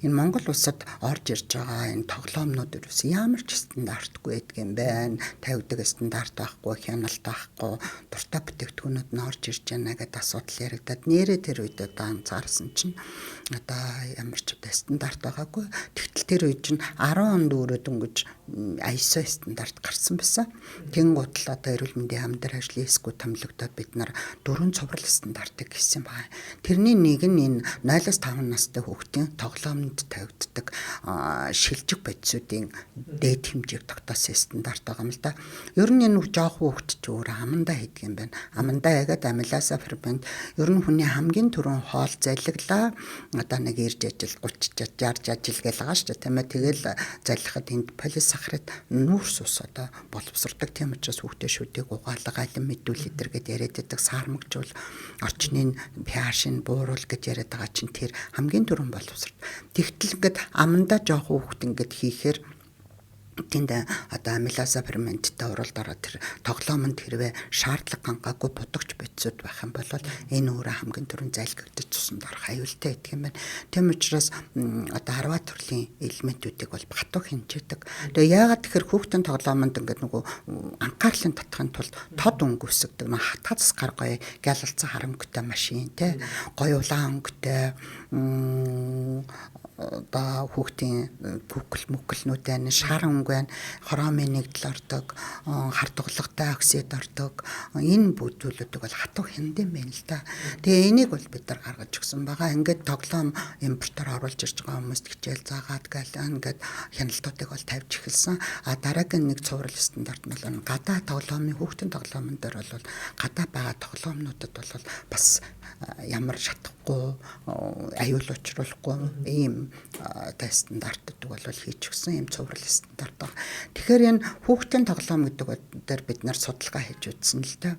Энэ Монгол улсад орж ирж байгаа энэ тоглоомнууд ерөөс ямар ч стандартгүй байдаг юм байна. Тавигдаг стандарт байхгүй, хяналт байхгүй, дуртай бүтээгдэхүүнүүд нь орж ирж байна гэдэг асуудал яригдаад нэрээ тэр үед одоо анзаарсан чинь одоо ямар ч одоо стандарт байгаагүй. Тэгтэл тэр үед чинь 10 онд өөрөө дөнгөж ISO стандарт гарсан байсан. Тэнгуут л одоо эрүүл мэндийн яам дээр ажлын хэсгүүд томилогдоод бид нар 4 цуврал стандартыг хийсэн байна. Тэрний нэг нь энэ 0-5 настай хүүхдийн тоглоомд тавигддаг шилжих бодисуудын дээд хэмжээг тогтоосон стандарт байгаа юм л да. Ер нь энэ жоохон хүүхд чи өөр амандаа хийдэг юм байна. Амандаа ягаад амиласа фермент ер нь хүний хамгийн түрүүн хоол залгилаа одоо нэг ирж ажил 30 60 ажил гэл байгаа шүү дээ, тийм ээ. Тэгэл залхахад энд полисахарид нүүрс ус одоо боловсрдог. Тийм учраас хүүхдээ шүдийг угаалга, алим мэдүүл эдэр гэд яриад байдаг. Саармагжуул, орчны pH-ыг бууруул гэж яриад байгаа чинь тэр хамгийн түрүүн боловсрд. Тэгтэл ингээд амандаа жоохон хүүхд ингээд хийхээр тэнд одоо амилаза ферменттэй уралд ороод тэр тоглоомонд хэрвээ шаардлага хангаагүй будагч бодисууд байх юм бол энэ өөрөө хамгийн түрүүнд залгигдаж цуснд орох аюултай байдаг юм байна. Тийм учраас одоо 10 төрлийн элементүүдийг бол батуу хэмжээдэг. Тэгээ яагаад тэгэхээр хүүхдийн тоглоомонд ингээд нөгөө анхаарлын татахын тулд тод өнгө үсгдэг. Нөө хатгаас гар гоё гялалцсан харамгтай машин те гоё улаан өнгөтэй одоо хүүхдийн бүкл мүклнүүд байна, шар өнгө байна, хромын нэгдэл ордог, хар дуглагтай оксид ордог. Энэ бүх зүйлүүдийг бол хатуу хянд юм байна л да. Тэгээ энийг бол бид нар гаргаж өгсөн байгаа. Ингээд тоглоом импортоор оруулж ирж байгаа хүмүүст хичээл заагаад гээл ингээд хяналтуудыг бол тавьж эхэлсэн. А дараагийн нэг цуврал стандарт нь бол гадаа тоглоомын хүүхдийн тоглоомн дээр бол гадаа байгаа тоглоомнуудад бол бас ямар шатахгүй, аюул учруулахгүй ийм одоо стандартууд бол хийж өгсөн ийм цуврал стандарт байна. Тэгэхээр энэ хүүхдийн тоглоом гэдэг дээр бид нар судалгаа хийж үзсэн л дээ.